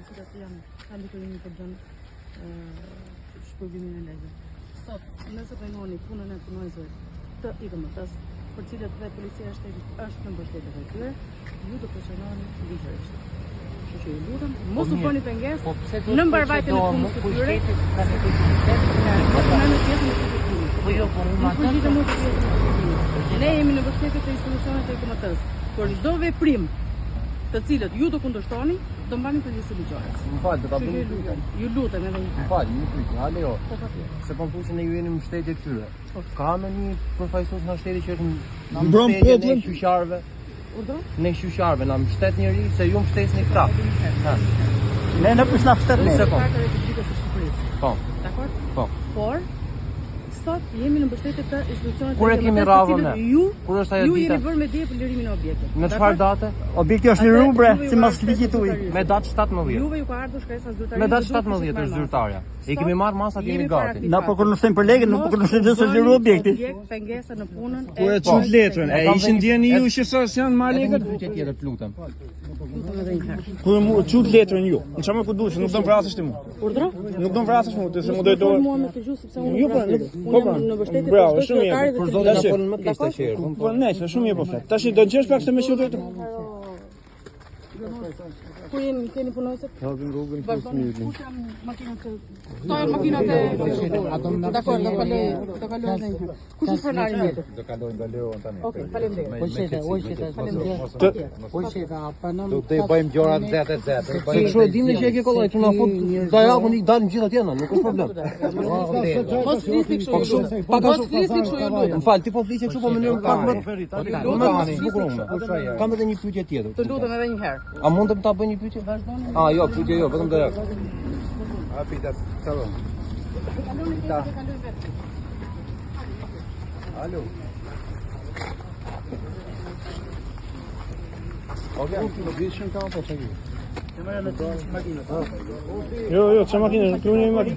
cilat janë kanë detyrimin për të dhënë ë, shpërblimin e lekëve. Sot, nëse pengoni punën e punonjësve të IKMT-s, për cilët dhe policia e shtetit është në mbështetje të tyre, ju do të cenoheni ligjërisht. Kështu që ju lutem, mos Po u mirë, bëni pengesë Po pse duhet në mbarvajtjen e punës së tyre. Shtetit ka legitimitet? Ne punojmë në pjesën e publikimit. Po jo, po unë Nuk atë. përgjigjem unë për pjesën e publikimit. Ne jemi në mbështetje të institucioneve të IKMT-s, por çdo veprim të cilët ju do kundërshtoni, do mbani përgjegjësi ligjore. Më fal, do ta Kështu që bëj ju një pyetje. lutem, ju lutem edhe një Më herë. fal, një pyetje, ha lejo. Po patjetër. Se po më thuaj se ne ju jeni në mbështetje këtyre. Po. Ka ndonjë përfaqësues nga shteti që është në Mbron mbështetje ne popullin? qyqarëve? Urdhro? Ne qyqarëve na mbështet njëri se ju mbështesni këta. Ha, Ne nuk na ftet Një ne. sekond. Të Republikës së Shqipërisë. Po, Dakor? po. Por sot jemi në mbështetje të institucioneve Kur e të kemi IKMT-s, të radhën cilët ne? Ju Kur është ajo ju dita? jeni bërë me dije për lirimin e objektit. Në çfarë date? Objekti është liru bre, sipas ligjit tuaj. Me datë 17. Juve ju ka ardhur shkresa zyrtare. Me datë 17 është zyrtarja. I kemi marrë masat, jemi gati. Na po kundërshtojmë për lekën, nuk po kundërshtojmë se liru objekti. Objekt pengesa në punën e Kur e çut letrën, E e kam ishin dhe- ndjeni e- ju që sot janë marrë Edhe një lekët? pyetje tjetër, të lutem. Lutem edhe një herë. Kur mu çut letrën ju. Në çfarë më ku dush, nuk do vrasësh ti mua. Urdhro? Nuk do vrasësh mua, ti se Mos më më drejtohet. fol mua me këtë gjuhë sepse unë Jo, nuk po, vras nuk- njeri. po, Unë po. jam në mbështetje të Bravo, çdo shumë mirë. qytetari dhe Për të zotin na Tash- folën më keq tash herë. Po nejse, shumë mirë po flet. Tash do gjesh pak se më çut drejtë. Ku jeni keni punonjësit? Hapim rrugën Vazhdoni. Kush janë makinat që Këto janë makinat e Dakor, do kaloj, do kaloj edhe një herë. Kush është pronari i mjetit? Do kalojnë do lirohen tani. Okej, faleminderit. Po shefe, o shefe, Faleminderit. O shefe, a pa nam. Do të bëjmë gjëra nxehtë nxehtë. Se kështu e dimë që e ke kollaj, tu na fut dajakun i dalim gjithë atje na, nuk është problem. Mos flisni kështu. Po ju kështu, lutem. pak a Mos shumë. flisni kështu ju lutem. Më fal, ti po flisje kështu po mënyrë pak më Lutem, më mos flisni bukur unë. Kam edhe një pyetje tjetër. Të lutem edhe një herë. A mundem ta bëj një pyetje? Vazhdoni. Ah, jo, pyetje jo, vetëm dajak. A pita, çfarë? Kaloni të kaloj vetë. Alo. Okej, do vishim ka apo çka? Jo, jo, çfarë makinë, nuk luani makinë.